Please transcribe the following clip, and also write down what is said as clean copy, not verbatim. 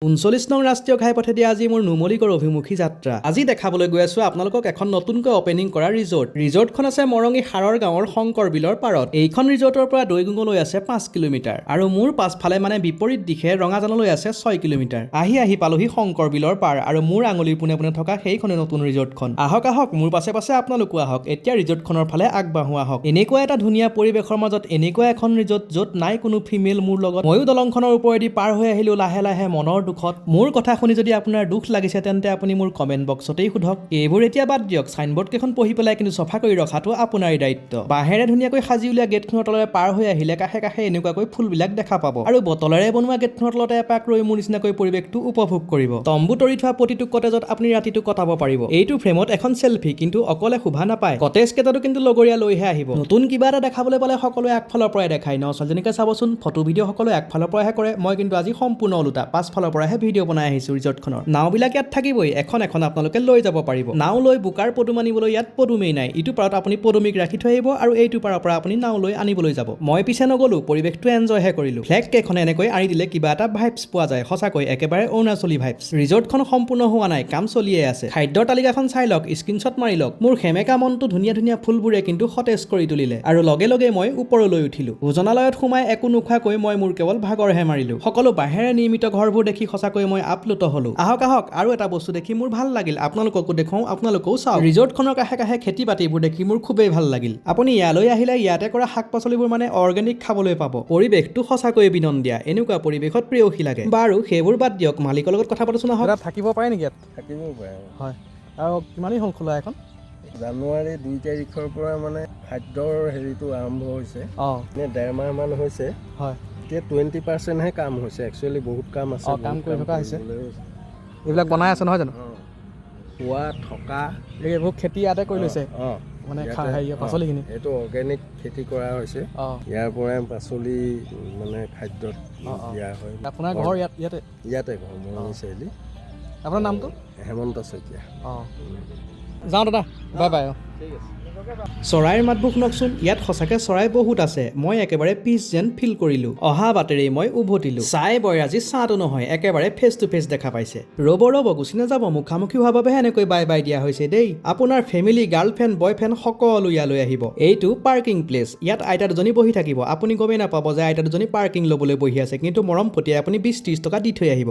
৩৯ নং ৰাষ্ট্ৰীয় ঘাইপথেদি আজি মোৰ নুমলীগড় অভিমুখী যাত্ৰা। আজি দেখাবলৈ গৈ আছো আপোনালোকক এখন নতুনকৈ অপেনিং কৰা ৰিজৰ্ট। ৰিজৰ্টখন আছে মৰঙী সাৰৰ গাঁৱৰ শংকৰ বিলৰ পাৰত। এইখন ৰিজৰ্টৰ পৰা দৈগুঙলৈ আছে ৫ কিলোমিটাৰ আৰু মোৰ পাছফালে, মানে বিপৰীত দিশে ৰঙাজানলৈ আছে ৬ কিলোমিটাৰ। আহি আহি পালোহি শংকৰ বিলৰ পাৰ আৰু মোৰ আঙুলিৰ পোনে পোনে থকা সেইখনে নতুন ৰিজৰ্টখন। আহক আহক, মোৰ পাছে পাছে আপোনালোকো আহক। এতিয়া ৰিজৰ্টখনৰ ফালে আগবাঢ়ো আহক। এনেকুৱা এটা ধুনীয়া পৰিৱেশৰ মাজত এনেকুৱা এখন ৰিজৰ্ট, য'ত নাই কোনো ফিমেল মোৰ লগত। ময়ো দলংখনৰ ওপৰেদি পাৰ হৈ আহিলো লাহে লাহে মনৰ দুখত। মোৰ কথা শুনি যদি আপোনাৰ দুখ লাগিছে, তেন্তে আপুনি মোৰ কমেণ্ট বক্সতেই সোধক। এইবোৰ এতিয়া বাদ দিয়ক। চাইনবৰ্ড কেইখন পঢ়ি পেলাই কিন্তু চফা কৰি ৰখাটো আপোনাৰেই দায়িত্ব। বাঁহেৰে ধুনীয়াকৈ সাজি উলিওৱা গেটখনৰ তলেৰে পাৰ হৈ আহিলে কাষে কাষে এনেকুৱাকৈ ফুলবিলাক দেখা পাব আৰু বটলেৰে বনোৱা গেটখনৰ তলতে এপাক ৰৈ মোৰ নিচিনাকৈ পৰিৱেশটো উপভোগ কৰিব। তম্বু তৰি থোৱা প্ৰতিটো কটেজত আপুনি ৰাতিটো কটাব পাৰিব। এইটো ফ্ৰেমত এখন চেলফি কিন্তু অকলে শোভা নাপায়। কটেজ কেইটাতো কিন্তু লগৰীয়া লৈহে আহিব। নতুন কিবা এটা দেখাবলৈ পালে সকলোৱে আগফালৰ পৰাই দেখায় ন? ছোৱালীজনীকে চাবচোন, ফটো ভিডিঅ' সকলোৱে আগফালৰ পৰাহে কৰে। মই কিন্তু আজি সম্পূৰ্ণ ওলোটা, পাছফালৰ পৰাহে ভিডিঅ' বনাই আহিছোঁ ৰিজৰ্টখনৰ। নাওবিলাক ইয়াত থাকিবই, এখন এখন আপোনালোকে লৈ যাব পাৰিব। নাও লৈ বোকাৰ পদুম আনিবলৈ ইয়াত পদুমেই নাই। ইটো পাৰত আপুনি পদুমীক ৰাখি থৈ আহিব আৰু এইটো পাৰৰ পৰা আপুনি নাও লৈ আনিবলৈ যাব। মই পিছে নগ'লো, পৰিৱেশটো এনজয়হে কৰিলোঁ। ফ্লেগ কেইখনে এনেকৈ আঁৰি দিলে কিবা এটা ভাইবছ পোৱা যায়, সঁচাকৈ একেবাৰে অৰুণাচলী ভাইবছ। ৰিজৰ্টখন সম্পূৰ্ণ হোৱা নাই, কাম চলিয়ে আছে। খাদ্যৰ তালিকাখন চাই লওক, স্ক্ৰীনশ্বট মাৰি লওক। মোৰ সেমেকা মনটো ধুনীয়া ধুনীয়া ফুলবোৰে কিন্তু সতেজ কৰি তুলিলে আৰু লগে লগে মই ওপৰলৈ উঠিলোঁ। ভোজনালয়ত সোমাই একো নোখোৱাকৈ মই মোৰ কেৱল ভাগৰহে মাৰিলোঁ। সকলো বাঁহেৰে নিৰ্মিত ঘৰবোৰ দেখি সঁচাকৈ মই আপ্লুত হ'লো। আহক আহক, আৰু এটা বস্তু দেখি মোৰ ভাল লাগিল, আপোনালোককো দেখুৱাওঁ, আপোনালোকেও চাওক। ৰিজৰ্টখনৰ কাষে কাষে খেতি বাতিবোৰ দেখি মোৰ খুবেই ভাল লাগিল। আপুনি ইয়ালৈ আহিলে ইয়াতে কৰা শাক পাচলিবোৰ, মানে অৰ্গেনিক খাবলৈ পাব। পৰিৱেশটো সঁচাকৈয়ে বিনন্দীয়া। এনেকুৱা পৰিৱেশত প্ৰেয়সী লাগে। বাৰু, সেইবোৰ বাদ দিয়ক, মালিকৰ লগত কথা পাতোচোন আহক। দাদা, থাকিব পাৰে নেকি ইয়াত? থাকিব পাৰে। হয়, আৰু কিমানেই হ'ল খোলা এখন? জানুৱাৰী ২ তাৰিখৰ পৰা মানে খাদ্যৰ হেৰিটো আৰম্ভ হৈছে। এনে ডেৰ মাহমান হৈছে। এতিয়া 20%হে কাম হৈছে, একচুৱেলি বহুত কাম আছে। কাম বহুত কৰি থকা হৈছে। কৰিবলৈ হৈছে। এইবিলাক বনাই আছে নহয় জানো? অঁ, খোৱা থকা। এইবোৰ খেতি ইয়াতে কৰি লৈছে? অঁ। মানে ইয়াতে। হেৰি পাচলিখিনি? এইটো অৰ্গেনিক খেতি কৰা হৈছে। ইয়াৰ পৰাই পাচলি মানে খাদ্যত অঁ, অঁ। দিয়া হয়। আপোনাৰ ঘৰ ইয়াত ইয়াতে? ইয়াতে ঘৰ, মৰঙী চাৰিআলি। আপোনাৰ নামটো? হেমন্ত শইকীয়া। অঁ, যাওঁ দাদা, বাই বাই। ঠিক আছে। চৰাইৰ মাতবোৰ শুনকচোন। ইয়াত সঁচাকে চৰাই বহুত আছে। মই একেবাৰে পিচ যেন ফিল কৰিলো। অহা বাটেৰেই মই উভতিলো। চাই বই আজি ছাঁটো নহয়, একেবাৰে ফেচ টু ফেচ দেখা পাইছে। ৰ'ব ৰ'ব, গুচি নাযাব। মুখামুখি হোৱাৰ বাবেহে এনেকৈ বাই বাই দিয়া হৈছে দেই। আপোনাৰ ফেমিলি, গাৰ্লফ্ৰেণ্ড, বয়ফ্ৰেণ্ড সকলো ইয়ালৈ আহিব। এইটো পাৰ্কিং প্লেচ। ইয়াত আইতা দুজনী বহি থাকিব। আপুনি গমেই নাপাব যে আইতা দুজনী পাৰ্কিং ল'বলৈ বহি আছে, কিন্তু মৰম পঠিয়াই আপুনি ২০-৩০ টকা দি থৈ আহিব।